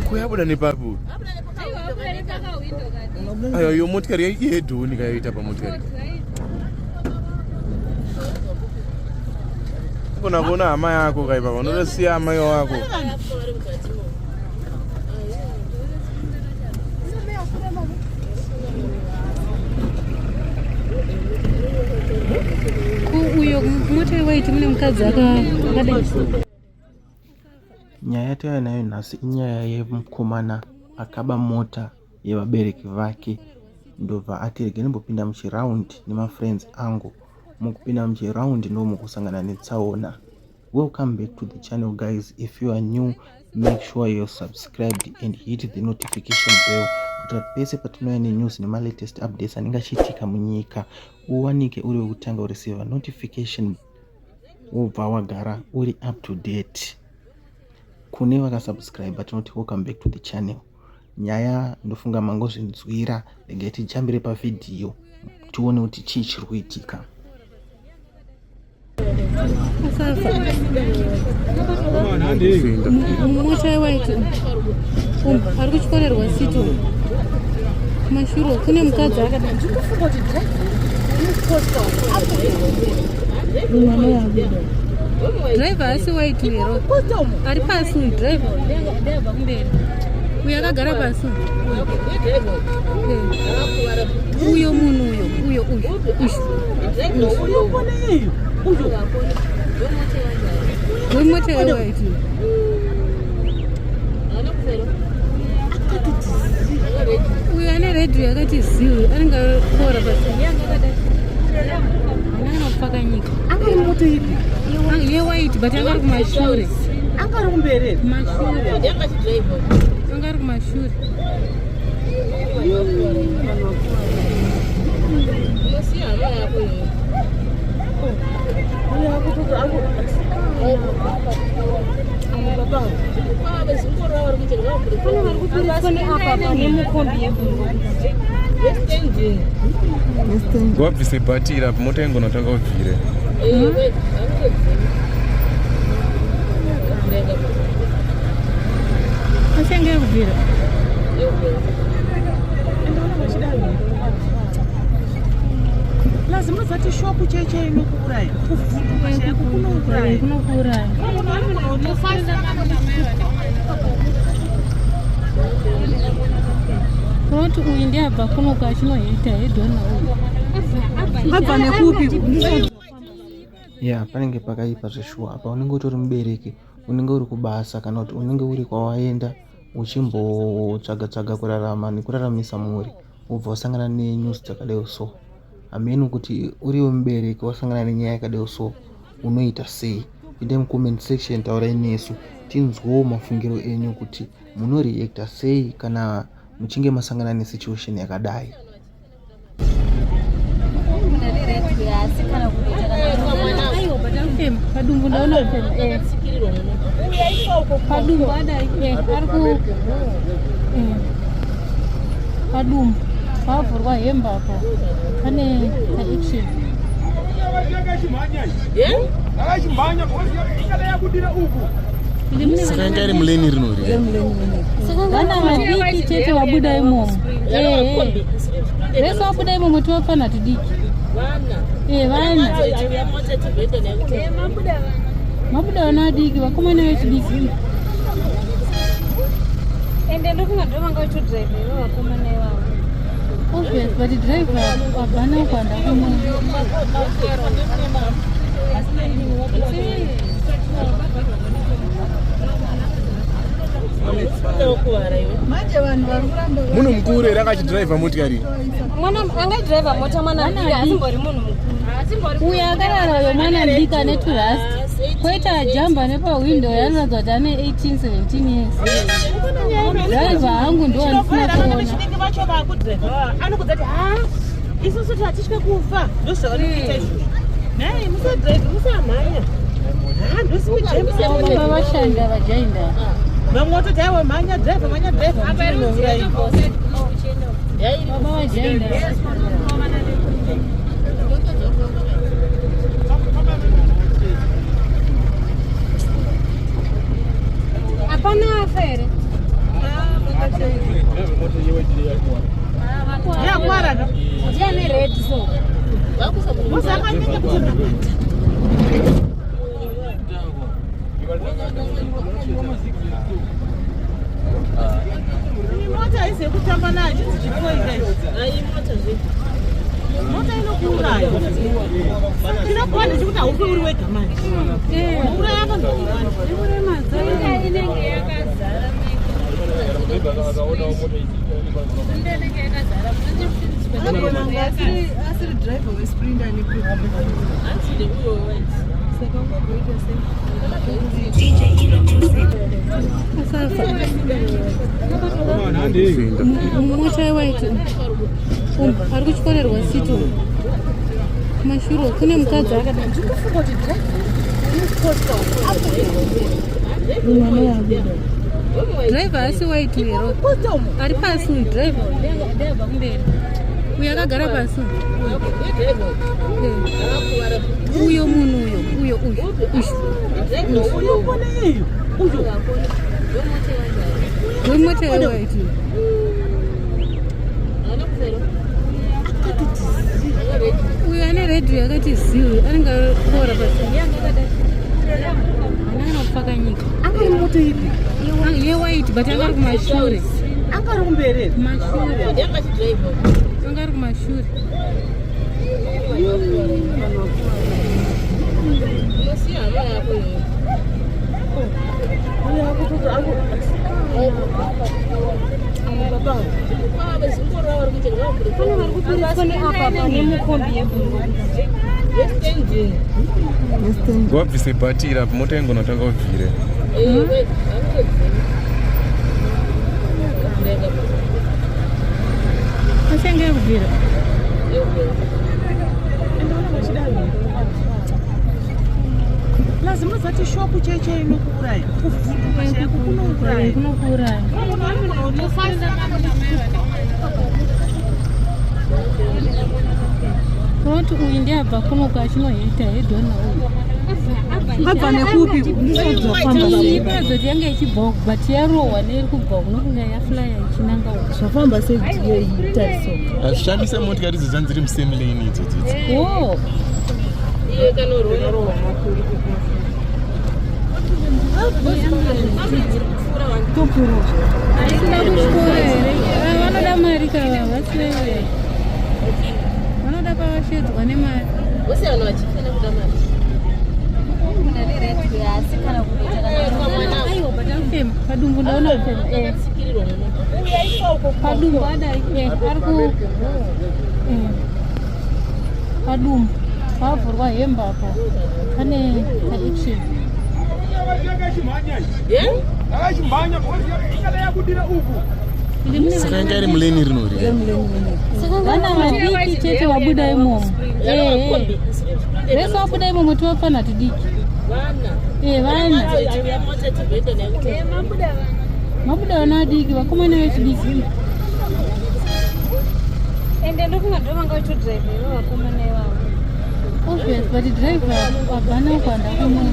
Kuyabuda nepapi uyu? Ayo iyo motikari yehedhoni kayoita pamotikari. Kona kuona hama yako kaipa unotosiya amai wako. Uyo mota yewaiti mune mukadzi akadai. Nyaya yatauya nayo nhasi inyaya yemukomana akaba mota yevabereki vake ndobva ati rege ndimbopinda muchiround nemafriends angu. Mukupinda muchiround ndomukusangana netsaona. Welcome back to the channel guys. If you are new, make sure you're subscribed and hit the notification bell kuitira kuti pese patinouya nenews nemalatest updates anenge achiitika munyika uwanike uri wekutanga kureceiver notification wobva wagara uri up to date. Kune vakasubscribe tinoti welcome back to the channel. Nyaya ndofunga mangozvinzwira, regai tijambire pavhidhiyo tione kuti chii chiri kuitika. Mota yewaiti ari kutyorerwa sito kumashure kune mukadzi akadai. Driver asi white uyo ari pasi uyu driver kumberi uyo akagara pasi uyo munhu uyo uyo uyu wemota yewaiti uyo ane redhiyo yakati ziwi anenge akora pasi anenge kupfakanyika anga iri moto ipi yewhite but anga ari kumashure anga ari kumberi kumashure anga ari kumashure Pane vari kuburitswa neapa pane mukombi yebhuruu. Wabvise bhatiri apo mota ingonotanga kubvire. Asi yanga yakubvira. Plus munozati shopu chaiyo chaiyo inokuuraya kuvhunduka chaiko kunouraya Kunokuuraya. Unoti uyu ndiye abva kuno kwachinohita hedhona uyu. Abva nekupi? Ya, panenge pakaipa zveshuwa apa unenge utori mubereki unenge uri kubasa kana kuti unenge uri kwawaenda uchimbotsvaga tsvaga kurarama nekuraramisa mhuri wobva wasangana nenews dzakadai so hameno kuti uriwe mubereki wasangana nenyaya yakadai so unoita sei pindai mucomment section taurai nesu tinzwewo mafungiro enyu kuti munoreacta sei kana muchinge masangana nesituation yakadai. Padumbu ndaona padumbu adai ari ku padumbu pavhurwa hembe apo pane action. Saka yanga iri muleni rinori. Vana vadiki chete vabuda imomo. Vese vabuda imomo tovafana tudiki. Vana. Mabuda vana vadiki, vakomana vechidiki. Ende ndofunga ndovanga vachitodrive ivo vakomana ivavo. Obvious, but driver hapana kuanda kumwe. Manje vanhu vari kuramba Munhu mukuru here akachidhiraivha motikari? Mwana angadrive mota mwana mudiki asimbori munhu mukuru. Uyo akarara uyo mwana mudiki ane turust kwete ajamba nepahwindo yanoratidza kuti ane 18 17 years. Driver hangu ndo andisina kuona. Vechidiki vacho vakudrive anokudza kuti ha isusu tatitye kufa ndozvavanokuita izvozvo. Nhai musadrive musamhanya. Ha ndosikujamusa Baba vashanda vajainda. Vamwe vototi aiwa mhanya drive mhanya drive munouraiwa. Baba vajainda. Hapana afa here? Chinokuwa ndechekuti haufe uri wega manje. Uraya vanhu vakawanda. Inenge yakazara. Asiri driver weSprinter saka ungagoita sei? Asafa mota yewhite ari kutyorerwa seat kumashure kune mukadzi akada. Mwana driver asi white here ari pasi uyu driver ndeabva kumberi uyu akagara pasi uyu. Uyo munhu uyo uyo uyu uyu. Uyo wemota yewhite. Uyu ane redhiyo yakati ziwi anenge akora pasi ana kana kupfakanyika. Anga iri moto ipi? Yewhite, but anga ari kumashure. Anga ari kumberi. Kumashure, anga ari kumashure. Pane vari kuburitswa neapa pane mukombi yebhuru. Wabvise bhatiri apo mota ingonotanga kubvira. Asenge kubvira. Plus munozati shock chaicho inokuuraya, kuvhunduka chaiko kunouraya. Kunokuuraya. Munhu anogona Unoti uyu ndiabva kunoku achinohita hedhona uyu. Abva nekupi? Iyi ikuratidza kuti yanga ichibva, but yarohwa neiri kubva kuno kunga yaflya ichinanga uku. Zvafamba sei kuti iyo itariso? Hazvishamise motikari idzo dzanzi dziri musame lane idzodzo idzi. O. Haisina kuchikoro here? Vanoda mari kava vasivewe vanoda pavashedzwa nemari. Vose vanhu vachifa nekuda mari. Aiwa, but arikufema padumbu, ndaona kufema. Padumbu adai, ari ku padumbu pavhurwa hembe apo pane kaaction. Saka yanga iri mulane rinori? Vana vadiki chete vabuda imomo. Vese vabuda imomo tivafana tudiki. Vana mabuda vana vadiki, vakomana vechidiki. Ende ndofunga ndo vanga vachitodhiraivha ivo vakomana ivavo. Obvious, but driver hapana kuanda kumwe.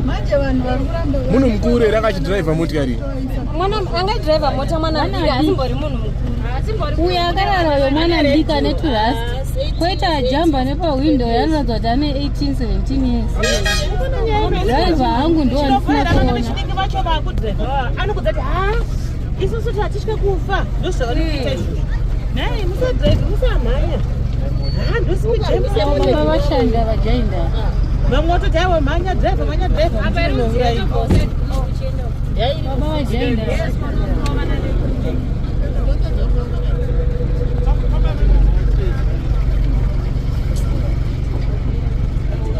Manje vanhu vari kuramba. Munhu mukuru here akachidhiraivha motikari? Mwana angadhiraivha mota mwana mudiki asimbori munhu mukuru. Uyu akarara uyo mwana mudiki ane turust, koita ajamba nepahwindo yanoratidza kuti ane 18 17 years. Driver hangu ndo wandisina Chinovhara vana kuona. vechidiki vacho vakudhiraivha anokudza kuti ha isusu hatitye kufa ndozvavanokuita izvozvo. Nhai, musadhiraivha, musamhanya, ha ndosipidhiraivha. Baba vashanda vajainda. Vamwe vatoti aiwa mhanya dhiraivha, mhanya dhiraivha, muchinouraya. Baba vajainda.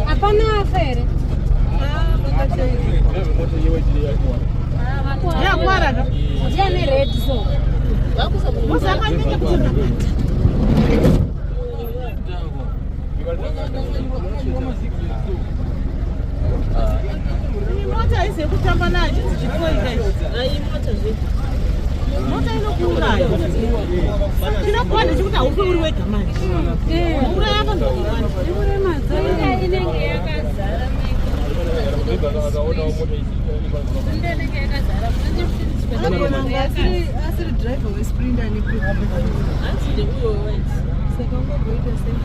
Hapana afa here? Yakwaraka. Ndiane red so. Musakanyanya kuti rakata. Mota haisi yekutamba nayo, chinzi chikoika ichi. Mota inokuuraya. Chinokuwa ndechekuti haufe uri wega manje. Uraya vanhu vakawanda. Inenge yakazara. Anogona kunge asiri driver weSprinter saka ungagoita sei?